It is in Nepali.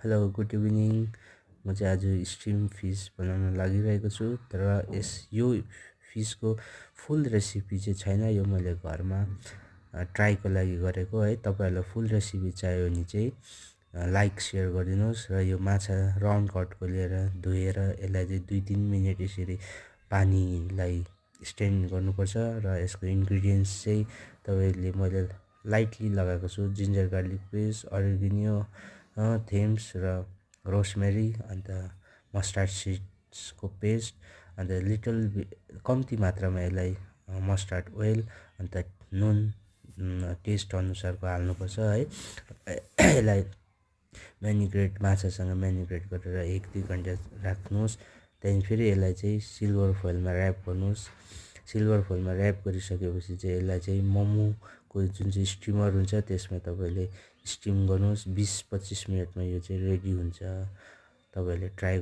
Hello good evening. म चाहिँ आज स्ट्रिम फिस बनाउन लागिरहेको छु, तर यो फिसको फुल रेसिपी चाहिँ छैन। यो मैले घरमा ट्राईको लागि गरेको है। तपाईँहरूलाई फुल रेसिपी चाहियो भने चाहिँ लाइक सेयर गरिदिनुहोस्। र यो माछा राउन्ड कटको लिएर धोएर यसलाई चाहिँ 2-3 मिनट यसरी पानीलाई स्टेन गर्नुपर्छ। र यसको इन्ग्रिडियन्ट्स चाहिँ तपाईँले मैले लाइटली लगाएको छु। जिन्जर गार्लिक पेस्ट, अरेगेनो, थेम्स र रोसमेरी, अन्त मस्टार्ड सिड्सको पेस्ट, अन्त कम्ती मात्रामा यसलाई मस्टार्ड ओइल, अन्त नुन टेस्ट अनुसारको हाल्नुपर्छ है। यसलाई माछासँग म्यानिग्रेट गरेर 1-2 घन्टा राख्नुहोस्। त्यहाँदेखि फेरि यसलाई चाहिँ सिल्भर फोइलमा ऱ्याप गर्नुहोस्। सिल्भर फोइलमा ऱ्याप गरिसकेपछि चाहिँ यसलाई चाहिँ मोमोको जुन चाहिँ स्टिमर हुन्छ त्यसमा तपाईँले स्टिम गर्नुहोस्। 20-25 मिनटमा यो चाहिँ रेडी हुन्छ। तपाईँहरूले ट्राई